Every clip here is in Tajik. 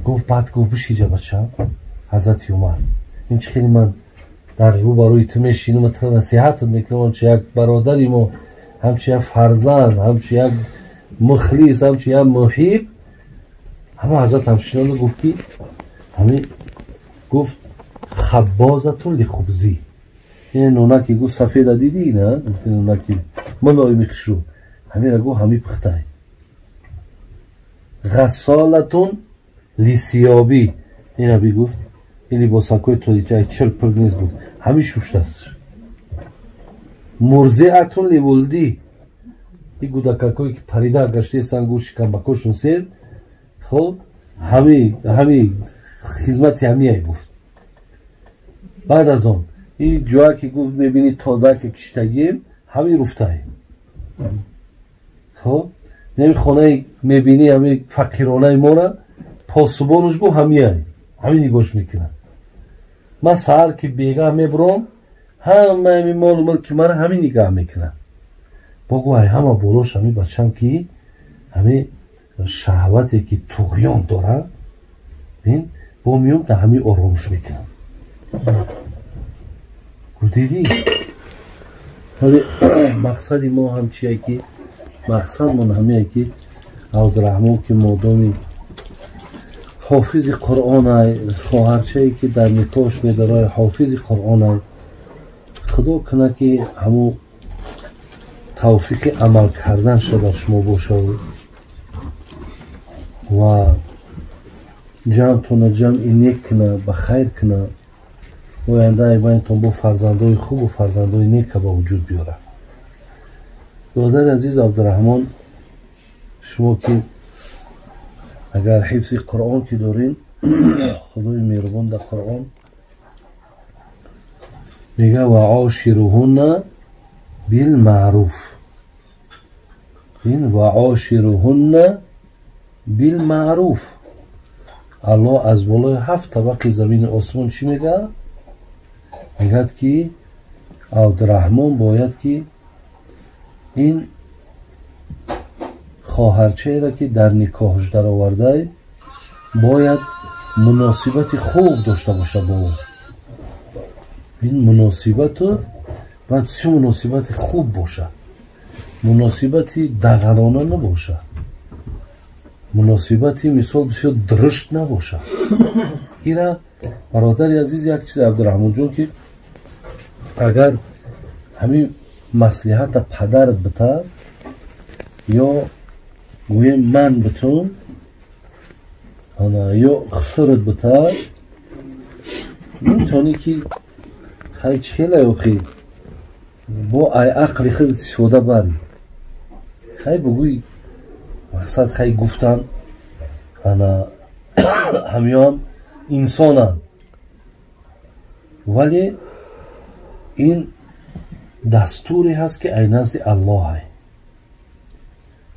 Гуфт баъд гуфт бишиҷа бача Ҳазрати Умар. Ин чӣ хеле ман дар рӯбарӯи ту мешинам, ту насиҳатат мекунам, ҳамчун як бародари мо, ҳамчун як фарзанд, ҳамчун як мухлис, ҳамчун як муҳиб. Ҳама ҳазрат ҳамшинона гуфт ки ҳамин гуфт хаббозатун лихубзӣ. Ин нонаки гуфт сафеда дидӣ на? Гуфт нонаки мулоими хушрӯ. Ҳамина гуфт ҳами пухтай. Ғассолатун лисиёбӣ. Ина бигуфт ин либосакҳои тоҷикай чир-пир нест гуфт. Ҳами шуштаст. Мурзиатун ливулдӣ. Ин гудакакҳое ки парида гаштаестанд гуфт шикамбакҳошон сер. Хоб ҳами хизмати ҳамияй гуфт. Баъд аз он ин ҷоя ки гуфт мебинӣ тоза ки киштагием ҳами руфтай. Хоб неми хонаи мебинӣ ҳами фақиронаи мора посубонуш гуфт ҳамияй. Ҳамин нигоҳш мекунад. Ман саҳар ки бегаҳ мебурам ҳама ҳами молу мулки мара ҳамин нигаҳ мекунад. Бо гуфт ай ҳама болош ҳами бачам ки ҳами шаҳвате ки туғён дорад бин бо миём да ҳами оромш мекунам. Гуфт дидӣ? Вале мақсади мо ҳам чие ки мақсадмон ҳамие ки Абдураҳмон ки модоми ҳофизи Қуръонай, хоҳарчае ки дар никоҳш медорай ҳофизи Қуръонай, худо кунад ки ҳамун тавфиқи амал карданша дар шумо бошад ва ҷамътона ҷамъи нек кунад, ба хайр кунад, ояндаи байнтон бо фарзандои хубу фарзандои нека ба вуҷуд биёрад. Додари азиз Абдураҳмон, шумо ки агар ҳифзи Қуръон ки дорин, Худои меҳрубон дар Қуръон мега ва ошируҳунна билмаъруф. Ин ва ошируҳунна билмаъруф. Аллоҳ аз болои 7 табақи замини осмон чӣ мега? Мегӯяд ки Абдураҳмон бояд ки ин хоҳарчаеро ки дар никоҳш даровардай бояд муносибати хуб дошта бошад бо ӯ. Ин муносибату бояд чӣ муносибати хуб бошад, муносибати дағалона набошад, муносибати мисол бисёр дурушт набошад. Ира бародари азиз як чиз Абдураҳмонҷон ки агар ҳамин маслиҳата падарат бита ё гӯем ман битун ё хусурат бита, метавонӣ ки хай чӣ хеле охи бо ай ақли худ истифода барӣ. Хай бугӯй мақсад хай гуфтан ана ҳамиён инсонанд, вале ин дастуре ҳаст ки ай назди Аллоҳ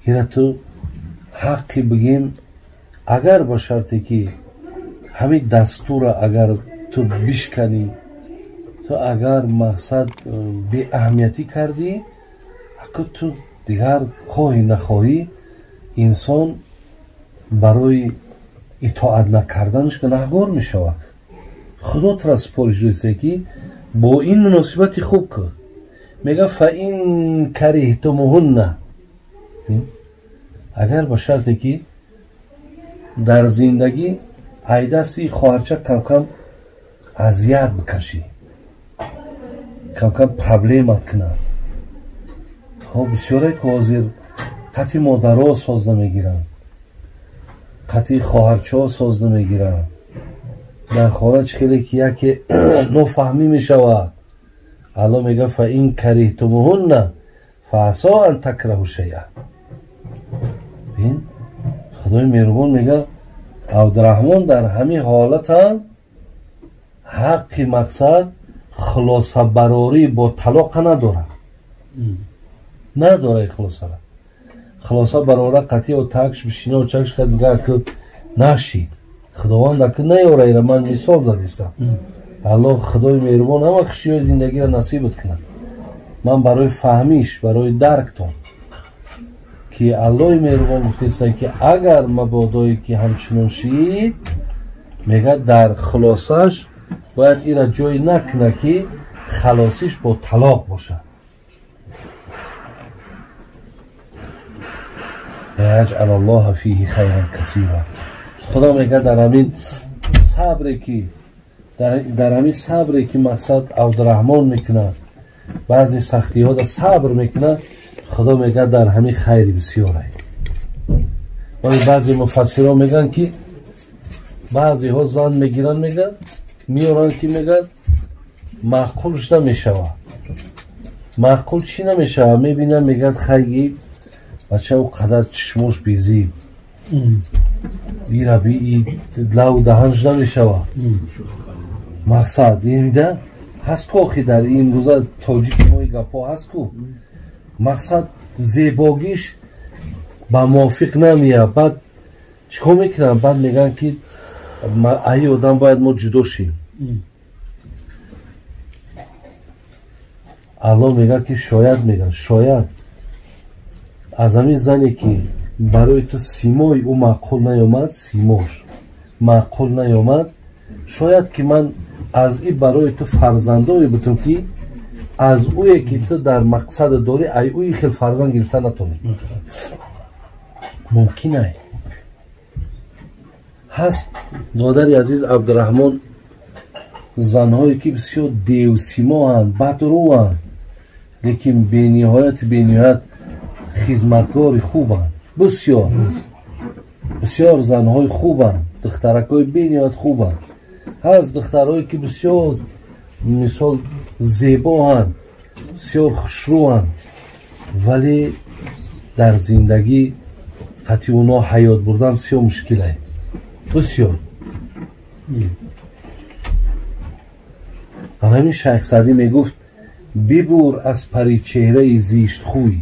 ира ту ҳаққи бигем агар ба шарте ки ҳамин дастура агар ту бишканӣ, ту агар мақсад беаҳамиятӣ кардӣ, аку ту дигар хоҳӣ нахоҳӣ инсон барои итоат накарданаш гунаҳгор мешавад. Худо тура супориш додааст ки бо ин муносибати хуб кун. Мега фа ин кариҳтумуҳунна, агар ба шарте ки дар зиндагӣ айдасти хоҳарча камкам азият бикашӣ, камкам проблемат кунад. Хоб бисёре ки ҳозир қати модаро соз намегиранд, қати хоҳарчаҳо соз намегиранд, дар хона чӣ хеле ки яке нофаҳмӣ мешавад. Аллоҳ мега фа ин кариҳтумуҳунна фаасо ан такраҳу шайъа. Бин Худои меҳрубон мега Абдураҳмон дар ҳамин ҳолатам ҳаққи мақсад хулосабарорӣ бо талоқа надорад, надорад хулосара. Хулоса барора қатъи такш бишино чакш кард, мега ки нашид Худованд аки наёра ира ман мисол задистам. Аллоҳ Худои меҳрубон ҳама хушиҳои зиндагиро насибат кунад. Ман барои фаҳмиш, барои дарктон Ки Аллоҳи меҳрубон гуфтааст ки агар мабодое ки ҳамчунон шид, мегӯяд дар хулосаш бояд ира ҷой накуна ки халосиш бо талоқ бошад. Яҷъал Аллоҳа фиҳи хайран касира. Худо мегӯяд дар ҳамин сабре ки дар ҳамин сабре ки мақсад Абдураҳмон мекунад, баъзе сахтиҳода сабр мекунад, Худо мегӯяд дар ҳамин хайри бисёр ай. Вале баъзе муфассирон мегӯянд ки баъзеҳо зан мегиранд, мегӯянд меоранд ки мегӯяд маъқулш намешавад. Маъқул чӣ намешавад? Мебинанд, мегӯяд хайги бача ӯ қадар чишмош безеб, ира би лаву даҳанш намешавад. Мақсад ҳамида ҳаст ку охи дар имрӯза тоҷики мои гапҳо ҳаст ку. Мақсад зебогиш ба мувофиқ намеяд. Баъд чӣ кор мекунанд? Баъд мегӯянд ки аи одам бояд мо ҷудо шем. Аллоҳ мегӯяд ки шояд, мегӯяд шояд аз ҳамин зане ки барои ту симои ӯ маъқул наёмад, симош маъқул наёмад, шояд ки ман аз и барои ту фарзандое бутум ки аз ӯе ки ту дар мақсад дорӣ, ай ӯи хел фарзанд гирифта натонӣ. Мумкин ай ҳаст. Додари азиз Абдураҳмон, занҳое ки бисёр девсимоанд, бадрӯанд, лекин бениҳоят хизматгори хубанд. Бисёр бисёр занҳои хубанд, духтаракҳои бениҳоят хубанд. Ҳаст духтарҳое ки бисёр мисол зебоанд, бисёр хушрӯанд, вале дар зиндагӣ қатъи оно ҳаёт бурдан бисёр мушкил ай. Бисёр. Ҳамин Шайх Саъдӣ мегуфт: бибур аз паричеҳраи зиштхӯй.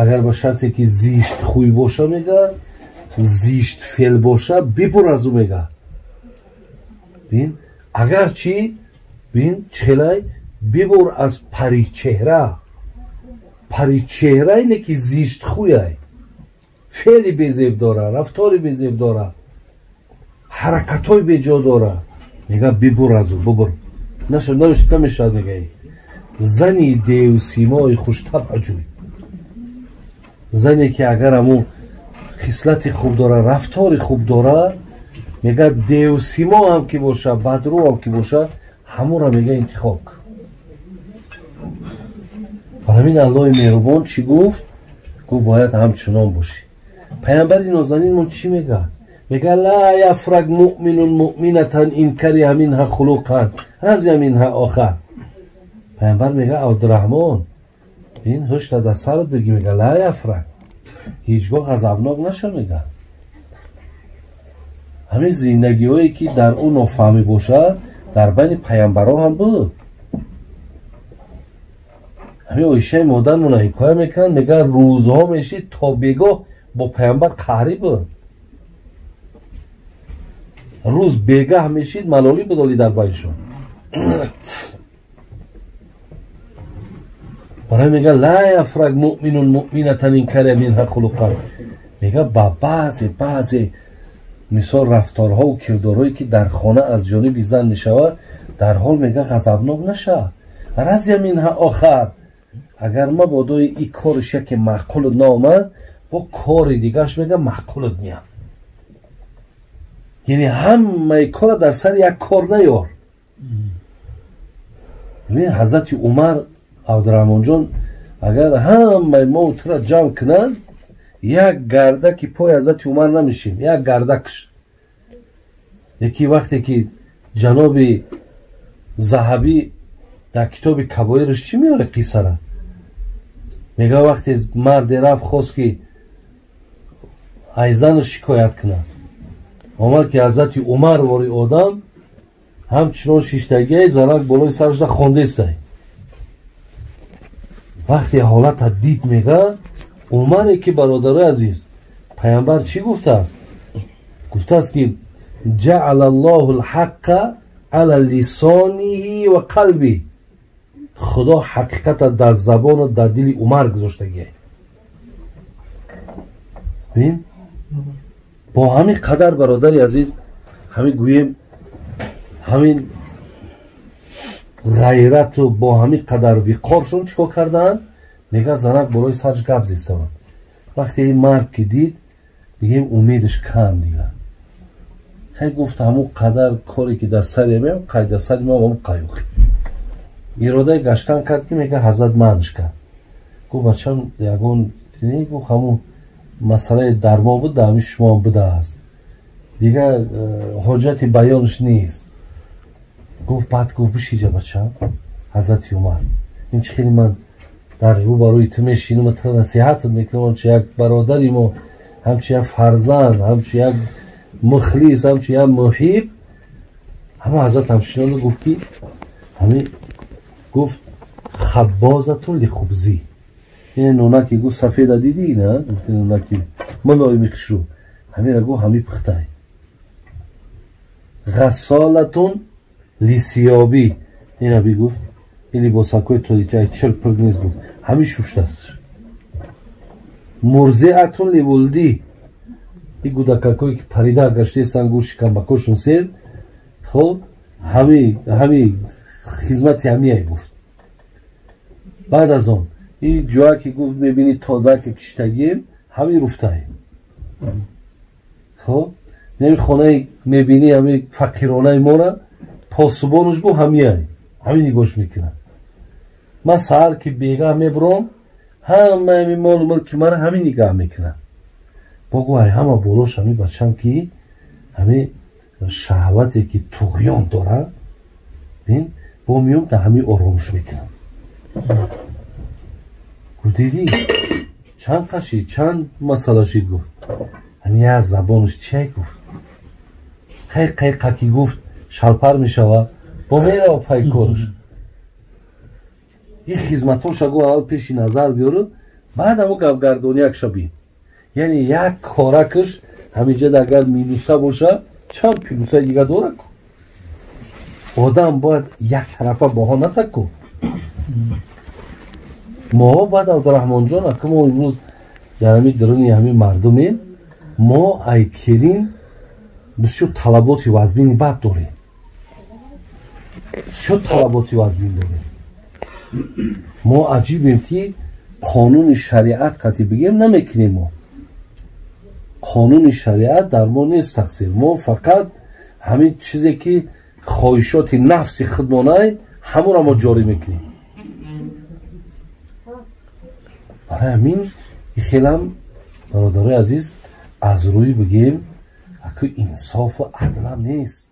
Агар ба шарте ки зиштхӯй боша, мега зиштфел боша, бибур аз ӯ, мега. Бин, агарчи бин чихелай бибур аз паричеҳра. Паричеҳра ине ки зиштхӯяй, феъли безеб дора, рафтори безеб дора, ҳаракатҳои беҷо дора. Мега бибур аз ӯ, бибур. Намешавад, мега. Зани девсимои хуштабъ ҷӯй. Зане ки агар ҳамун хислати хуб дора, рафтори хуб дора, мега девсимо ҳам ки боша, бадрӯ ҳам ки боша, ҳамонро мега интихоб кун. Бар ҳамин Аллоҳи меҳрубон чӣ гуфт? Гуфт бояд ҳамчунон бошӣ. Паямбари нозанинмон чӣ мега? Мега ла яфрак муъминун муъминатан ин кариҳа минҳа хулуқан разия минҳа охар. Паямбар мега Абдураҳмон, ин ҳушта дар сарат бигӣ, мега ла яфрак, ҳеҷгоҳ ғазабнок наша, мега. Ҳамин зиндагиҳое ки дар ӯ нофаҳмӣ бошад, дар байни паямбарҳо ҳам буд. Ҳамин Оишаи модармона ҳикоя мекунанд, мегӯяд рӯзҳо мешид то бегоҳ бо паямбар қаҳрӣ буд. Рӯз бегаҳ мешид, малолӣ буд оли дар байншон. Барои мега ла яфрак муъминун муъминатан ин кариҳа минҳа хулуқан. Мега ба баъзе мисол рафторҳову кирдорҳое ки дар хона аз ҷониби зан мешавад, дар ҳол мега ғазабнок наша. Разия минҳа охар. Агар мабодои и кориш яке маъқулат наомад, бо кори дигараш мега маъқулат меяд. Яъне ҳамаи кора дар сари як кор наёр. Ҳазрати Умар Абдураҳмонҷон, агар ҳамаи мо тура ҷамъ кунанд, як гардаки пои ҳазрати Умар намешем, як гардакш. Яки вақте ки ҷаноби Заҳабӣ дар китоби Кабоираш чӣ меоре қиссара, мега вақте марде рафт, хост ки айзану шикоят кунад, омад ки ҳазрати Умар вори одам ҳамчунон шиштагиай, занак болои сарашда хондестай. Вақте ҳолата дид, мега Умаре ки бародарои азиз, паямбар чӣ гуфтааст? Гуфтааст ки ҷаъала Аллоҳу лҳаққа ала лисониҳи ва қалби. Худо ҳақиқата дар забону дар дили Умар гузоштагиай. Бин бо ҳамин қадар бародари азиз, ҳамин гӯем, ҳамин ғайрату бо ҳамин қадар виқоршон чӣ кор кардаанд? Мега занак болои сарш гап зесавад. Вақте ин мард ки дид, бигем, умедаш кам дигар. Хай, гуфт, ҳамун қадар коре ки дар сари меам, қай дар сари ман ҳамун қаюхи. Иродаи гаштан кард, ки мега ҳазрат манш кард. Гуфт, бачам, ягон гуфт, ҳамун масъалаи дармо буд, дар ҳамин шумоам будааст. Дигар ҳоҷати баёнш нест. Гуфт, баъд гуфт, бишиҷа, бачам, ҳазрати Умар. Ин чӣ хеле ман дар рӯбарӯи ту мешинам, ту насиҳатат мекунам, ҳамчун як бародари мо, ҳамчун як фарзанд, ҳамчун як мухлис, ҳамчун як муҳиб. Ҳама ҳазрат ҳамшинону гуфт, ки ҳамин гуфт, خبازة لخبزي. ин нонаки, гуфт, сафеда дидӣ, на? Гуфт, нонаки мулоими хушрӯ ҳамина, гуфт, ҳами пухтай. غسالة لثيابي. ина бигуфт, ин либосакҳои тоҷикай чирк пирк нест, гуфт, ҳамин шуштааст. مرضعة لولدي. ин гудакакое ки парида гаштаистанд, гуфт, шикамбакошон сер, хоб, ҳами хизмати ҳамияй, гуфт. Баъд аз он ин ҷоя ки, гуфт, мебинӣ, тоза ки киштагием, ҳамин руфтай. Хоб, нами хонаи мебинӣ, ҳами фақиронаи мора посубонуш, гуфт, ҳамияй, ҳамин нигоҳш мекунад. Ман саҳар ки бегаҳ мебуром, ҳама ҳами молу мулки мара ҳамин нигаҳ мекунад. Бо гу, ай ҳама болош ҳами бачам ки ҳами шаҳвате ки туғён дорад, бин, бо миём да ҳами оромш мекунам. Гуфт, дидӣ, чанд қашид, чанд масъала шид, гуфт, ҳами як забонаш чия, гуфт, хай қайқа ки, гуфт, шалпар мешава, бо мерава пай корш. Ин хизматоша, гу, аввал пеши назар биёрад, баъд ҳамо гапгардониякша бин. Яъне як коракаш ҳаминҷа агар минуса боша, чанд плюсаи дига дорад. Одам бояд як тарафа баҳо натаку. Мо баъд, Абдураҳмонҷон, ака, мо имрӯз дар ҳамин даруни ҳамин мардумем, мо ай келин бисёр талаботи вазмини бад дорем, бисёр талаботи вазмин дорем. Мо аҷибем, ки қонуни шариат қатъи бигем намекунем. Мо қонуни шариат дар мо нест, тақсир. Мо фақат ҳамин чизе ки хоҳишоти нафси худмонай, ҳамонро мо ҷорӣ мекунем. Барои ҳамин хелам, бародарои азиз, аз рӯи бигем, аку инсофу адлам нест.